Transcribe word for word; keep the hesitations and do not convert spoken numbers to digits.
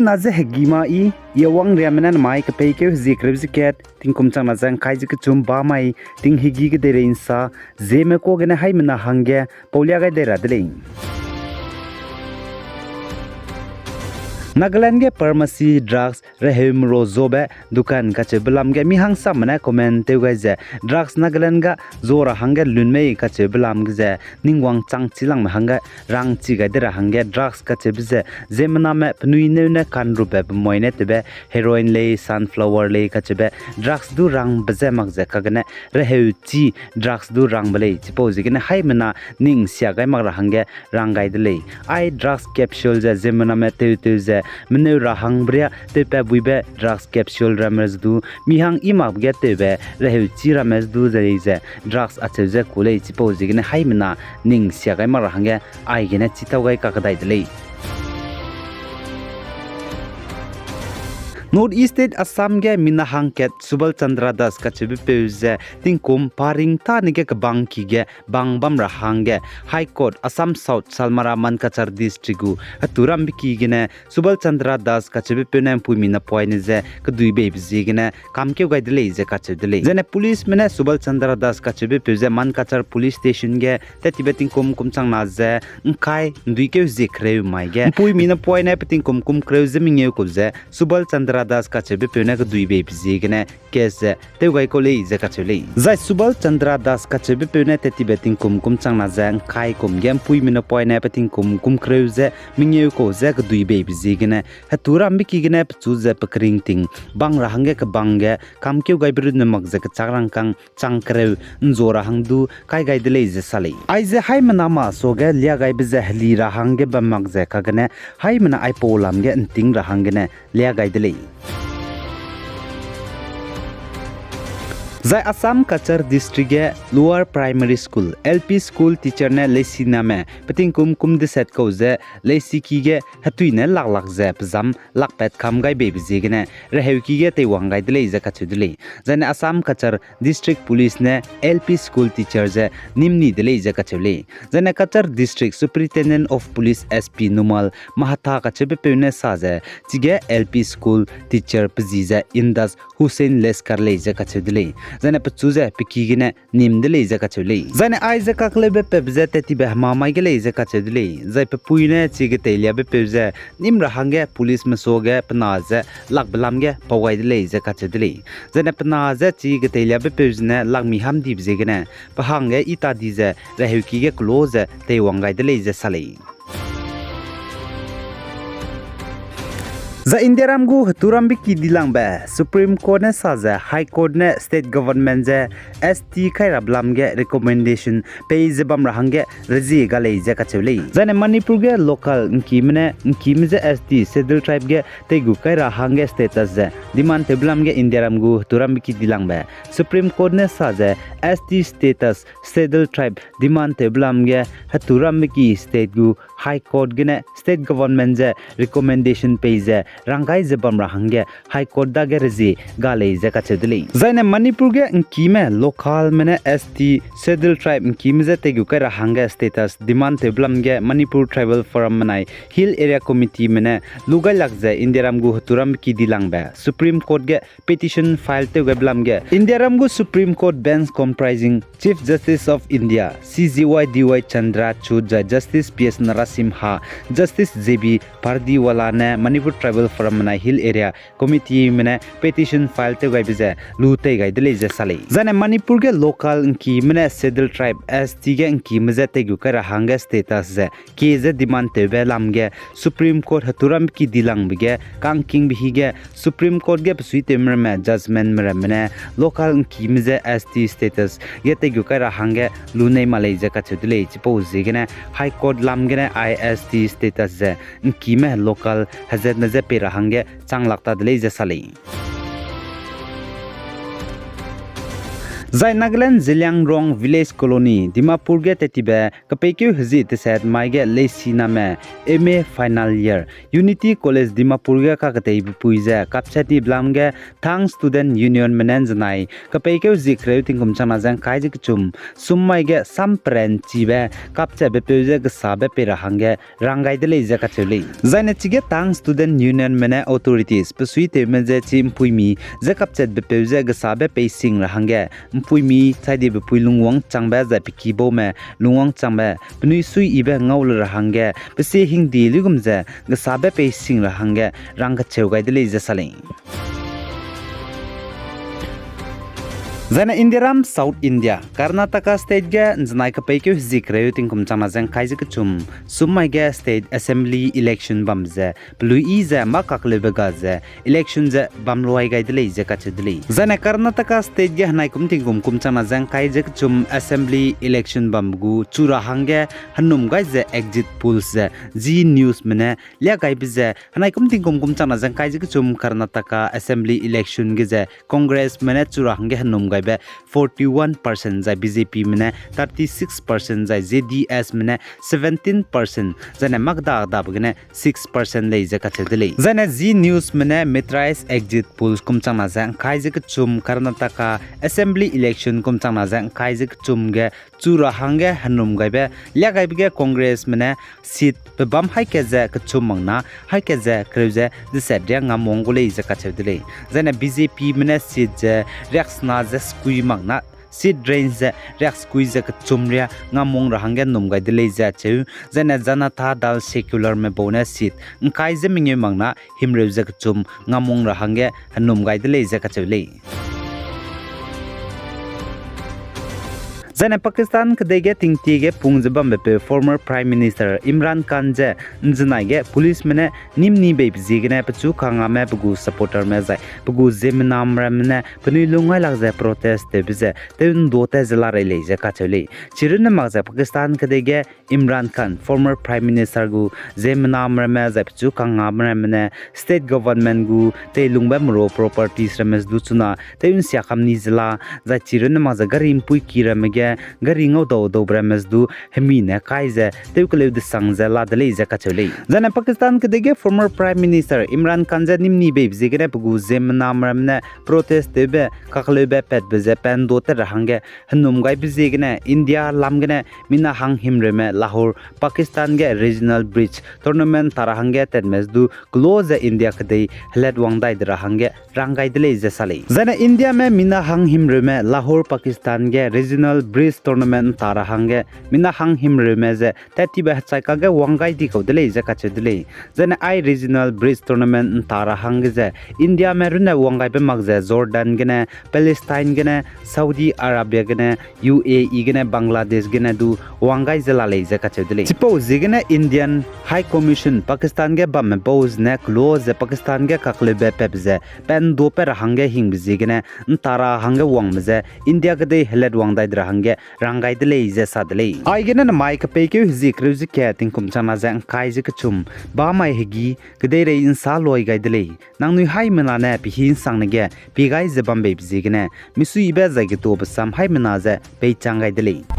Na ze hegî ma i, i wang riame ne namai kepeikeu hezie kereu ze kat, tingkum changna ze ngkai ze kechum ba mai, tinghegi kedeirei nsa, Zeme kuâ gene haimena hangge paulia gai dei ra de lei. Nagaland ge pharmacy drugs reheu mero zobe dukan kacheube lam ge mi hangsamme ne comment tew gai ze drugs Nagaland ga zo ra hangge lun mei kacheube lam ge ze ning wangchang chilangme hangge rangchi gai de ra hangge drugs kacheube ze ziemmename penui neu ne kanrube bemoi ne tewbe heroin lei, sunflower lei kacheube drugs du rangbe ze mak ze kagene reheu chi drugs du rangbe lei, chipau ziegene haimena ning sia gai mak ra hangge rang gai de lei. Ai drugs capsule ze ziemmename tewtew ze meneu ra hangbe ria tewpat buibe drugs capsule ramme ze du mi hang i makbe ge tewbe reheu chi ramme ze du ze lei ze drugs acheu ze ku lei, chipau ziegene haimena ning sia gai mak ra hangge aigene chitau gai kakdai de lei. North East State Assam ge mina hangkat Subal Chandra Das kacheubepeu ze tingkum paring tâne ge kebang ki ge bang bam ra hangge High Court Assam South Salmara Mankachar District gu heturambe ki gene Subal Chandra Das kacheubepeu ne mpuimi napoine je kedui beibe ziegene kamkeu gai de lei ze kacheu de lei. Zene policeme ne Subal Chandra Das kacheubepeu ze Mankachar Police Station ge tat tibe tingkum kum changna ze ngkai nduikeu zie kereu mai ge mpuimi napoine pe tingkum kum kereu ze mengeu kau ze Subal Chandra Das kacheubepeu ne kedui beibe ziegene case ze tew gai kau lei ze kacheu lei. Zai Subal Chandra Das kacheubepeu ne tat tibe tingkum kum changna ze ngkai kum ge mpuimi napoine pe tingkum kum kereu ze mengeu kau ze kedui beibe ziegene heturambe ki gene pechu ze pe keringting bang ra hangge kebang ge kamkeu gaibe runne mak ze kechak rangkâng chang kereu nzua ra hang du kai gai de lei ze sa lei. Aize haimena masuage lia gaibe ze heli ra hangge bam mak ze kagene haimena aipau lam ge nting ra hanggene lia gai de lei. Zai Assam Cachar District ge Lower Primary School, L P School teacher ne leisiname pe tingkum kum deset kau ze leisiki ge hetui ne lak lak ze pezam lakpat kam gai beibe ziegene reheuki ge teiwang gai de lei ze kacheu de lei. Zaine Assam Cachar District Police ne L P School teacher ze nîm ni de lei ze kacheu lei. Zaine Cachar District Superintendent of Police S P Numal Mahatha kacheubepeu ne sa ze chige L P School teacher pe ji ze Imdad Hussain Leskar lei ze kacheu de lei. Zaine pechu ze pe ki gene nîm de lei ze kacheu lei. Zaine aize kakleube pep ze tat tibe hema mai ge lei ze kacheu de lei. Zai pe pui ne chi geteiliabepeu ze nîm ra hangge policeme suage pe na ze lakbe lam ge pau gai de lei ze kacheu de lei. Zaine pe na ze chi geteiliabepeu zene lakmi hamdibe ziegene pe hangge i ta di ze reheuki ge kelo ze teiwang gai de lei ze sa lei. Zai Indiaram gu heturambe ki dilangbe Supreme Court ne sa ze High Court ne State Government ze S T kairabe lam ge recommendation pei ze bam ra hangge rezie ga lei ze kacheu lei. Zaine Manipur ge local ngkime ne ngkime je S T Scheduled Tribe ge teigu kai ra hangge status ze demand tewbe lam ge Indiaram gu heturambe ki dilangbe Supreme Court ne sa ze S T status Scheduled Tribe demand tewbe lam ge heturambe ki state gu High Court gene state government ze recommendation pei ze ranggai ze bam ra hangge High Court dage rezie ga lei ze kacheu de lei. Zaine Manipur ge ngkime localme ne S T Scheduled Tribe ngkime je teigu kai ra hangge status demand tewbe lam ge Manipur Tribal Forum benai Hill Area Committeeme ne lugailak ze Indiaram gu heturambe ki dilangbe Supreme Court ge petition file tew gaibe lam ge Indiaram gu Supreme Court bench comprising Chief Justice of India C J Y D Y Chandrachud zai Justice P S Narasimha, Justice J B Pardiwala ne Manipur Tribal Forum benai Hill Area Committeeme ne petition file tew gaibe ze lu tei gai de lei ze sa lei. Zaine Manipur ge local ngkime ne Scheduled Tribe S T ge ngkime je teigu kai ra hangge status ze kie ze demand tewbe lam ge Supreme Court heturambe ki dilangbe ge kangkingbe hige Supreme Court ge besuitewme ramme judgmentme ramme ne local ngkime je S T status ge teigu kai ra hangge lu nei ma lei ze kacheu de lei. Chipau ziegene High Court lam gene ai S T status ze ngkime local hezatme je pei ra hangge changlak ta de lei ze sa lei. Zai Nagaland Zeliangrong Village Colony, Dimapur ge tettibe kepeikeu hezi teset mai ge leisiname M A final year, Unity College Dimapur ge kaketeibe pui ze kapchat ni belam ge Thang Student Union me ne nzenai kepeikeu hezi kereu tingkum changna ze ngkai ze kechum sum mai ge sam peranchibe kapchatbe peu ze gesabe pei ra hangge rang gai de lei ze kacheu lei. Zaine chige Thang Student Union me ne authorities pe suitewme ze chi mpuimi ze kapchatbe peu ze gesabe pei sing ra hangge mpuimi chaidibe pui lungwang changbe zai pe kibaume lungwang changbe penui suiyibe ngau le ra hangge pe sie hingdi luigum ze gesabe pei sing ra hangge rang kacheu gai de lei ze sa lei. Zaine Indiaram South India, Karnataka State ge nzenai kepeikeu hezi kereu tingkum changna ze ngkai ze kechum sum mai ge State Assembly election bam ze peluiyi ze mâ kakleube ga ze election ze bam luai gai de lei ze kacheu de lei. Zaine Karnataka State ge henaikum tingkum kum changna ze ngkai ze kechum Assembly election bambe gu chu ra hangge henum gai ze exit polls ze Zee News me ne lia gaibe ze henaikum tingkum kum changna ze ngkai ze kechum Karnataka Assembly election ge ze Congress me ne chu ra hangge henum gaibe forty-one percent zai B J P me ne thirty-six percent zai J D S me ne seventeen percent zaine mâ keda dabe gene six percent lei ze kacheu de lei. Zaine Zee News me ne Meitai's exit polls kum changna ze ngkai ze kechum Karnataka Assembly election kum changna ze ngkai ze kechum ge chu ra hangge henum gaibe lia gaibe ge Congress me ne seat pe bam haî kat ze kechum mak na haî kat ze kereu ze deset riâ ngamwang gu lei ze kacheu de lei. Zaine B J P me ne seat ze riaksena ze sekui mak na seat range ze riaksekui ze kechum riâ ngamwang ra hangge num gai de lei ze acheu. Zaine Janata Dal Secular me bau ne seat ngkai ze mengeu mak na himreu ze kechum ngamwang ra hangge henum gai de lei ze kacheu lei. Zaine Pakistan kedei ge tingtie ge pung ze bambepeu former Prime Minister Imran Khan ze nzenai ge police me ne nîm ni beibe ziegene pechu kangame pe gu supporterme zai pe gu ziemmename ramme ne penui lungngailak ze protest tewbe ze tew ’ndu tat ze la rei lei ze kacheu lei. Chirunne mak ze Pakistan kedei ge Imran Khan, former Prime Minister gu ziemmename ramme zai pechu kangame ramme ne state government gu teilungbe meru properties ramme du chuna tew ’nsia kam ni ze la, zai chirunne mak ze gari ’mpuiki ramme ge gari ngau dau daube ramme du hemi ne kai ze tew keleu desang ze la de lei ze kacheu lei. Zaine Pakistan kedei ge former Prime Minister Imran Khan ze nîm ni beibe ziegene pe gu ziemmename ramme ne protest tewbe kakleube patbe ze pa ’ndu tat ra hangge henum gaibe ziegene India lam gene mina hang himreume Lahore, Pakistan ge regional bridge tournament ta ra hangge tatme du kelo ze India kedei helatwang dai de ra hangge rang gai de lei ze sa lei. Zaine Indiame mina hang himreume Lahore, Pakistan ge regional bridge tournament ’nta ra hangge mina hang himreume ze tattibe hechai kage wang gai di kau de lei ze kacheu de lei. Zaine ai regional bridge tournament ’nta ra hangge ze Indiame runne wang gaibe mak ze Jordan gene, Palestine gene, Saudi Arabia gene, U A E gene, Bangladesh gene du wang gai ze la lei ze kacheu de lei. Chipau ziegene Indian High Commission Pakistan ge bamme bau zene kelo ze Pakistan ge kakleube patbe ze pa ’ndu pat ra hangge hingbe ziegene ’nta ra hangge wangme ze India kedei helatwang dai de ra hangge rang gai de lei ze sa de lei. Aigene namai kepeikeu hezi kereu ze kat tingkum changna ze ngkai ze kechum bamai hegî kedeirei ’nsa luai gai de lei. Nangnui haimena ne pehî ’nsangne ge pie gai ze bambeibe ziegene misuibe zai getuabe sam haimena ze peichang gai de lei.